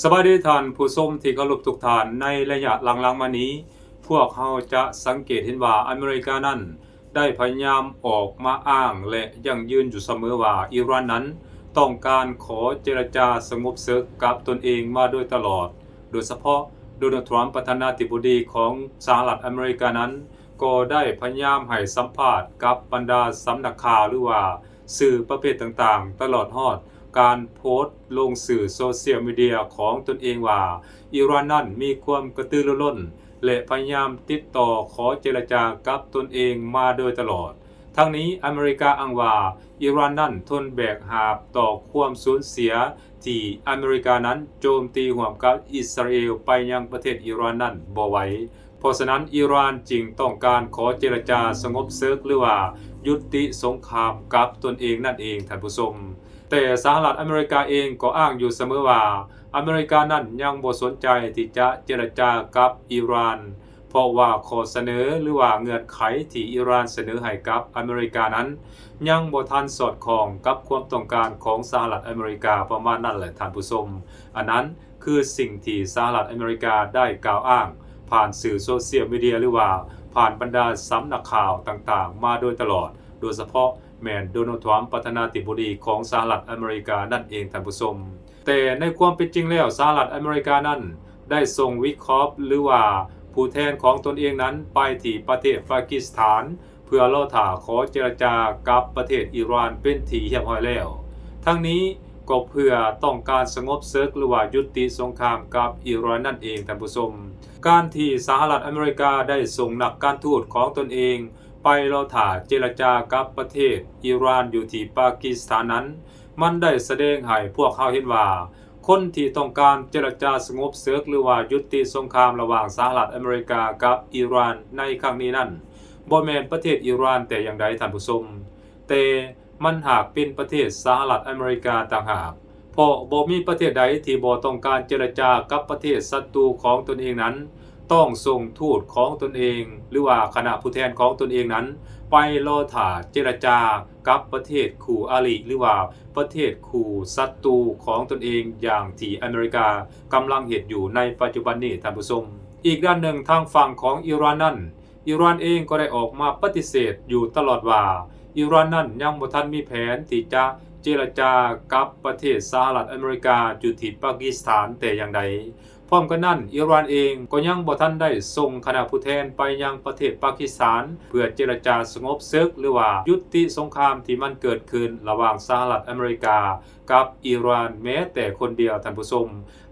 ສະບາຍດີທ່ານຜູ້ຊົມທີ່ເຄົາລົບທຸກທ່ານ. ໃນໄລຍະຫຼັງໆມານີ້ ພວກເຮົາຈະສັງເກດເຫັນວ່າອາເມລິການັ້ນໄດ້ພະຍາຍາມອອກມາອ້າງ ແລະ ຢັ້ງຢືນຢູ່ສະເໝີວ່າອີຣານນັ້ນຕ້ອງການຂໍເຈລະຈາສະຫງົບເສິກກັບຕົນເອງມາໂດຍຕະຫຼອດ, ໂດຍສະເພາະໂດນັລ ທຣຳ ປະທານາທິບໍດີຂອງສະຫະລັດອາເມລິການັ້ນ ກໍໄດ້ພະຍາຍາມໃຫ້ສຳພາດກັບບັນດາສຳນັກຂ່າວ ຫຼືວ່າສື່ປະເພດຕ່າງໆ ຕະຫຼອດຮອດການໂພສລົງສື່ໂຊຊຽວມີເດຍຂອງຕົນເອງວ່າ ອີຣານນັ້ນມີຄວາມກະຕືລືລົ້ນ ແລະ ພະຍາຍາມຕິດຕໍ່ຂໍເຈລະຈາກັບຕົນເອງມາໂດຍຕະຫຼອດ. ທັງນີ້ອາເມລິກາອ້າງວ່າ ອີຣານນັ້ນທົນແບກຫາບຕໍ່ຄວາມສູນເສຍທີ່ອາເມລິການັ້ນໂຈມຕີຮ່ວມກັບອິດສະຣາເອລໄປຍັງປະເທດອີຣານນັ້ນບໍ່ໄຫວ. ເພາະສະນັ້ນ ອີຣານຈຶ່ງຕ້ອງການຂໍເຈລະຈາສະຫງົບເສິກ ຫຼືວ່າຍຸຕິສົງຄາມກັບຕົນເອງນັ້ນເອງ, ທ່ານຜູ້ຊົມ. ແຕ່ສະຫະລັດອາເມລິກາເອງກໍອ້າງຢູ່ສະເໝີວ່າ ອາເມລິການັ້ນຍັງບໍ່ສົນໃຈທີ່ຈະເຈລະຈາກັບອີຣານ, ເພາະວ່າຂໍ້ສະເໜີ ຫຼືວ່າເງື່ອນໄຂທີ່ອີຣານສະເໜີໃຫ້ກັບອາເມລິການັ້ນ ຍັງບໍ່ທັນສອດຄ່ອງກັບຄວາມຕ້ອງການຂອງສະຫະລັດອາເມລິກາ ປະມານນັ້ນແຫຼະທ່ານຜູ້ຊົມ. ອັນນັ້ນ ຄືສິ່ງທີ່ສະຫະລັດອາເມລິກາໄດ້ກ່າວອ້າງຜ່ານສື່ໂຊຊຽວມີເດຍ ຫຼືວ່າຜ່ານບັນດາສຳນັກຂ່າວຕ່າງໆມາໂດຍຕະຫຼອດ, ໂດຍສະເພາະແມ່ນໂດນັລ ທຣຳ ປະທານາທິບໍດີຂອງສະຫະລັດອາເມລິການັ້ນເອງ, ທ່ານຜູ້ຊົມ. ແຕ່ໃນຄວາມເປັນຈິງແລ້ວ ສະຫະລັດອາເມລິການັ້ນໄດ້ສົ່ງວິຄອບ ຫຼືວ່າຜູ້ແທນຂອງຕົນເອງນັ້ນໄປທີ່ປະເທດປາກິສຖານ ເພື່ອລໍຖ້າຂໍເຈລະຈາກັບປະເທດອີຣານເປັນທີ່ຮຽບຮ້ອຍແລ້ວ. ທັງນີ້ກໍເພື່ອຕ້ອງການສະຫງົບເສິກ ຫຼືວ່າຍຸຕິສົງຄາມກັບອີຣານນັ້ນເອງ, ທ່ານຜູ້ຊົມ. ການທີ່ສະຫະລັດອາເມລິກາໄດ້ສົ່ງນັກການທູດຂອງຕົນເອງໄປລໍຖ້າເຈລະຈາກັບປະເທດອີຣານຢູ່ທີ່ປາກິສຖານນັ້ນ ມັນໄດ້ສະແດງໃຫ້ພວກເຮົາເຫັນວ່າ ຄົນທີ່ຕ້ອງການເຈລະຈາສະຫງົບເສິກ ຫຼືວ່າຍຸຕິສົງຄາມລະຫວ່າງສະຫະລັດອາເມລິກາກັບອີຣານໃນຄັ້ງນີ້ນັ້ນ ບໍ່ແມ່ນປະເທດອີຣານແຕ່ຢ່າງໃດ, ທ່ານຜູ້ຊົມ, ແຕ່ມັນຫາກເປັນປະເທດສະຫະລັດອາເມລິກາຕ່າງຫາກ, ເພາະບໍ່ມີປະເທດໃດທີ່ບໍ່ຕ້ອງການເຈລະຈາກັບປະເທດສັດຕູຂອງຕົນເອງນັ້ນ. ຕ້ອງສົ່ງທູດຂອງຕົນເອງ ຫຼືວ່າຄະນະຜູ້ແທນຂອງຕົນເອງນັ້ນ ໄປລໍຖ້າເຈລະຈາກັບປະເທດຄູ່ອາລິ ຫຼືວ່າປະເທດຄູ່ສັດຕູຂອງຕົນເອງ ຢ່າງທີ່ອາເມລິກາກຳລັງເຮັດຢູ່ໃນປັດຈຸບັນນີ້, ທ່ານຜູ້ຊົມ. ອີກດ້ານໜຶ່ງ, ທາງຝັ່ງຂອງອີຣານນັ້ນ, ອີຣານເອງກໍໄດ້ອອກມາປະຕິເສດຢູ່ຕະຫຼອດວ່າ ອີຣານນັ້ນຍັງບໍ່ທັນມີແຜນທີ່ຈະເຈລະຈາກັບປະເທດສະຫະລັດອາເມລິກາຢູ່ທີ່ປາກິສຖານແຕ່ຢ່າງໃດ. ພ້ອມກັນນັ້ນ, ອີຣານເອງກໍຍັງບໍ່ທັນໄດ້ສົ່ງຄະນະຜູ້ແທນໄປຍັງປະເທດປາກິສຖານ ເພື່ອເຈລະຈາສະຫງົບເສິກ ຫຼືວ່າຍຸຕິສົງຄາມທີ່ມັນເກີດຂຶ້ນລະຫວ່າງສະຫະລັດອາເມລິກາກັບອີຣານແມ້ແຕ່ຄົນດຽວ, ທ່ານຜູ້ຊົມ.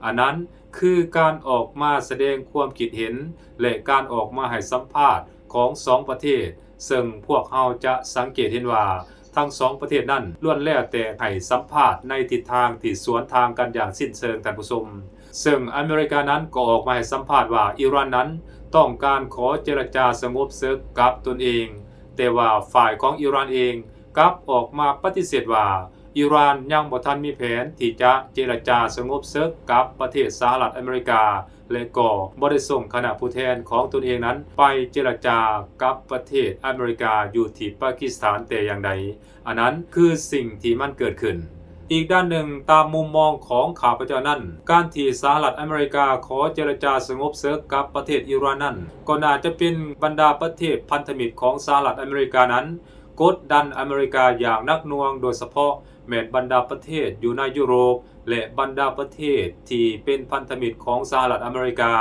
ອັນນັ້ນຄືການອອກມາສະແດງຄວາມຄິດເຫັນ ແລະ ການອອກມາໃຫ້ສຳພາດຂອງສອງປະເທດ, ເຊິ່ງພວກເຮົາຈະສັງເກດເຫັນວ່າ ທັງສອງປະເທດນັ້ນລ້ວນແລ້ວແຕ່ໃຫ້ສຳພາດໃນທິດທາງທີ່ສວນທາງກັນຢ່າງສິ້ນເຊີງ, ທ່ານຜູ້ຊົມ. ເຊິ່ງອາເມລິການັ້ນກໍອອກມາໃຫ້ສຳພາດວ່າ ອີຣານນັ້ນຕ້ອງການຂໍເຈລະຈາສະຫງົບເສິກກັບຕົນເອງ, ແຕ່ວ່າຝ່າຍຂອງອີຣານເອງກັບອອກມາປະຕິເສດວ່າ ອີຣານຍັງບໍ່ທັນມີແຜນທີ່ຈະເຈລະຈາສະຫງົບເສິກກັບປະເທດສະຫະລັດອາເມລິກາ ແລະ ກໍບໍ່ໄດ້ສົ່ງຄະນະຜູ້ແທນຂອງຕົນເອງນັ້ນໄປເຈລະຈາກັບປະເທດອາເມລິກາຢູ່ທີ່ປາກິສຖານແຕ່ຢ່າງໃດ. ອັນນັ້ນຄືສິ່ງທີ່ມັນເກີດຂຶ້ນ. ອີກດ້ານໜຶ່ງ, ຕາມມຸມມອງຂອງຂ້າພະເຈົ້ານັ້ນ, ການທີ່ສະຫະລັດອາເມລິກາຂໍເຈລະຈາສະຫງົບເສິກກັບປະເທດອີຣານນັ້ນ ກໍໜ້າຈະເປັນບັນດາປະເທດພັນທະມິດຂອງສະຫະລັດອາເມລິການັ້ນ ກົດດັນອາເມລິກາຢ່າງໜັກໜ່ວງ, ໂດຍສະເພາະແມ່ນບັນດາປະເທດຢູ່ໃນຢູໂຣບ ແລະ ບັນດາປະເທດທີ່ເປັນພັນທະມິດຂອງສະຫະລັດອາເມລິກາ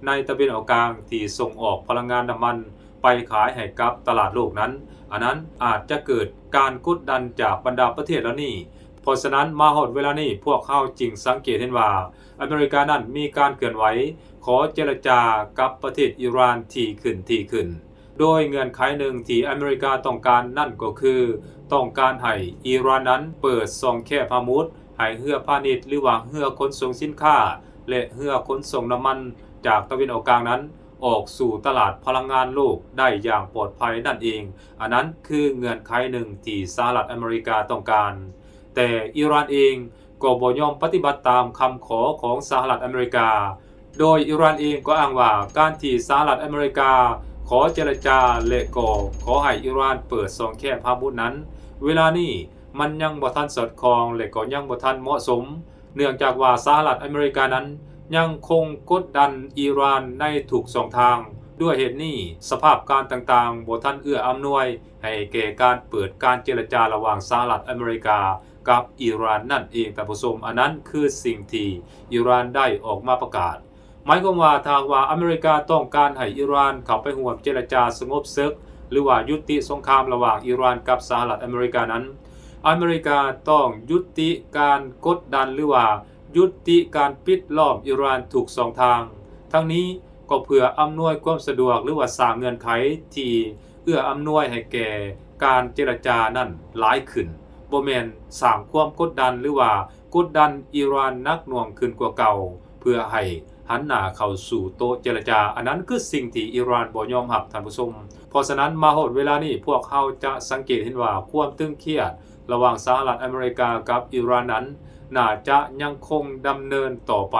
ໃນຕາເວັນອອກກາງ ທີ່ສົ່ງອອກພະລັງງານນ້ຳມັນໄປຂາຍໃຫ້ກັບຕະຫຼາດໂລກນັ້ນ, ອັນນັ້ນອາດຈະເກີດການກົດດັນຈາກບັນດາປະເທດເຫຼົ່ານີ້. ເພາະສະນັ້ນ, ມາຮອດເວລານີ້ ພວກເຮົາຈຶ່ງສັງເກດເຫັນວ່າ ອາເມລິການັ້ນມີການເຄື່ອນໄຫວຂໍເຈລະຈາກັບປະເທດອີຣານຖີ່ຂຶ້ນ, ຖີ່ຂຶ້ນ. ໂດຍເງື່ອນໄຂໜຶ່ງທີ່ອາເມລິກາຕ້ອງການນັ້ນກໍຄື ຕ້ອງການໃຫ້ອີຣານນັ້ນເປີດຊ່ອງແຄບຮາມຸດ ໃຫ້ເຮືອພານິດ ຫຼືວ່າເຮືອຂົນສົ່ງສິນຄ້າ ແລະ ເຮືອຂົນສົ່ງນ້ຳມັນຈາກຕາເວັນອອກກາງນັ້ນ ອອກສູ່ຕະຫຼາດພະລັງງານໂລກໄດ້ຢ່າງປອດໄພນັ້ນເອງ. ອັນນັ້ນຄືເງື່ອນໄຂໜຶ່ງທີ່ສະຫະລັດອາເມລິກາຕ້ອງການ. ແຕ່ອີຣານເອງ ກໍບໍ່ຍອມປະຕິບັດຕາມຄຳຂໍຂອງສະຫະລັດອາເມລິກາ, ໂດຍອີຣານເອງກໍອ້າງວ່າ ການທີ່ສະຫະລັດອາເມລິກາຂໍເຈລະຈາ ແລະ ກໍຂໍໃຫ້ອີຣານເປີດຊ່ອງແຄບຮາມຸດນັ້ນ ເວລານີ້ມັນຍັງບໍ່ທັນສອດຄ່ອງ ແລະ ກໍຍັງບໍ່ທັນເໝາະສົມ. ເນື່ອງຈາກວ່າສະຫະລັດອາເມລິການັ້ນຍັງຄົງກົດດັນອີຣານໃນທຸກຊ່ອງທາງ. ດ້ວຍເຫດນີ້, ສະພາບການຕ່າງໆບໍ່ທັນເອື້ອອຳນວຍໃຫ້ແກ່ການເປີດການເຈລະຈາລະຫວ່າງສະຫະລັດອາເມລິກາກັບອີຣານນັ້ນເອງ, ທ່ານຜູ້ຊົມ. ອັນນັ້ນຄືສິ່ງທີ່ອີຣານໄດ້ອອກມາປະກາດ. ໝາຍຄວາມວ່າ ຖ້າຫາກວ່າອາເມລິກາຕ້ອງການໃຫ້ອີຣານເຂົ້າໄປຮ່ວມເຈລະຈາສະຫງົບເສິກ ຫຼືວ່າຍຸຕິສົງຄາມລະຫວ່າງອີຣານກັບສະຫະລັດອາເມລິການັ້ນ, ອາເມລິກາຕ້ອງຍຸຕິການກົດດັນ ຫຼືວ່າຍຸຕິການປິດລ້ອມອີຣານທຸກຊ່ອງທາງ. ທັງນີ້ກໍເພື່ອອຳນວຍຄວາມສະດວກ ຫຼືວ່າສ້າງເງື່ອນໄຂທີ່ເອື້ອອຳນວຍໃຫ້ແກ່ການເຈລະຈານັ້ນຫຼາຍຂຶ້ນ, ບໍ່ແມ່ນສ້າງຄວາມກົດດັນ ຫຼືວ່າກົດດັນອີຣານໜັກໜ່ວງຂຶ້ນກວ່າເກົ່າ ເພື່ອໃຫ້ຫັນໜ້າເຂົ້າສູ່ໂຕະເຈລະຈາ. ອັນນັ້ນຄືສິ່ງທີ່ອີຣານບໍ່ຍອມຮັບ, ທ່ານຜູ້ຊົມ. ເພາະສະນັ້ນ, ມາຮອດເວລານີ້ ພວກເຮົາຈະສັງເກດເຫັນວ່າຄວາມຕຶງຄຽດລະຫວ່າງສະຫະລັດອາເມລິກາກັບອີຣານນັ້ນ ໜ້າຈະຍັງຄົງດຳເນີນຕໍ່ໄປ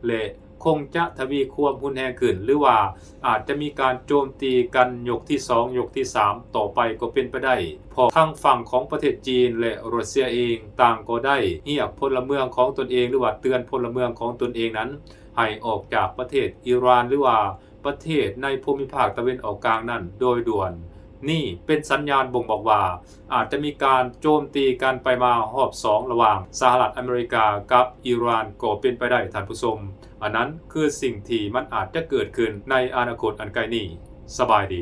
ແລະ ຄົງຈະທະວີຄວາມຮຸນແຮງຂຶ້ນ ຫຼືວ່າອາດຈະມີການໂຈມຕີກັນຍົກທີສອງ, ຍົກທີສາມຕໍ່ໄປກໍເປັນໄປໄດ້, ເພາະທາງຝັ່ງຂອງປະເທດຈີນ ແລະ ຣັດເຊຍເອງ ຕ່າງກໍໄດ້ຮຽກພົນລະເມືອງຂອງຕົນເອງ ຫຼືວ່າເຕືອນພົນລະເມືອງຂອງຕົນເອງນັ້ນ ໃຫ້ອອກຈາກປະເທດອີຣານ ຫຼືວ່າປະເທດໃນພູມິພາກຕາເວັນອອກກາງນັ້ນໂດຍດ່ວນ. ນີ້ເປັນສັນຍານບົ່ງບອກວ່າ ອາດຈະມີການໂຈມຕີກັນໄປມາຮອບສອງລະຫວ່າງສະຫະລັດອາເມລິກາກັບອີຣານກໍເປັນໄປໄດ້, ທ່ານຜູ້ຊົມ. ອັນນັ້ນຄືສິ່ງທີ່ມັນອາດຈະເກີດຂຶ້ນໃນອະນາຄົດອັນໃກ້ນີ້. ສະບາຍດີ.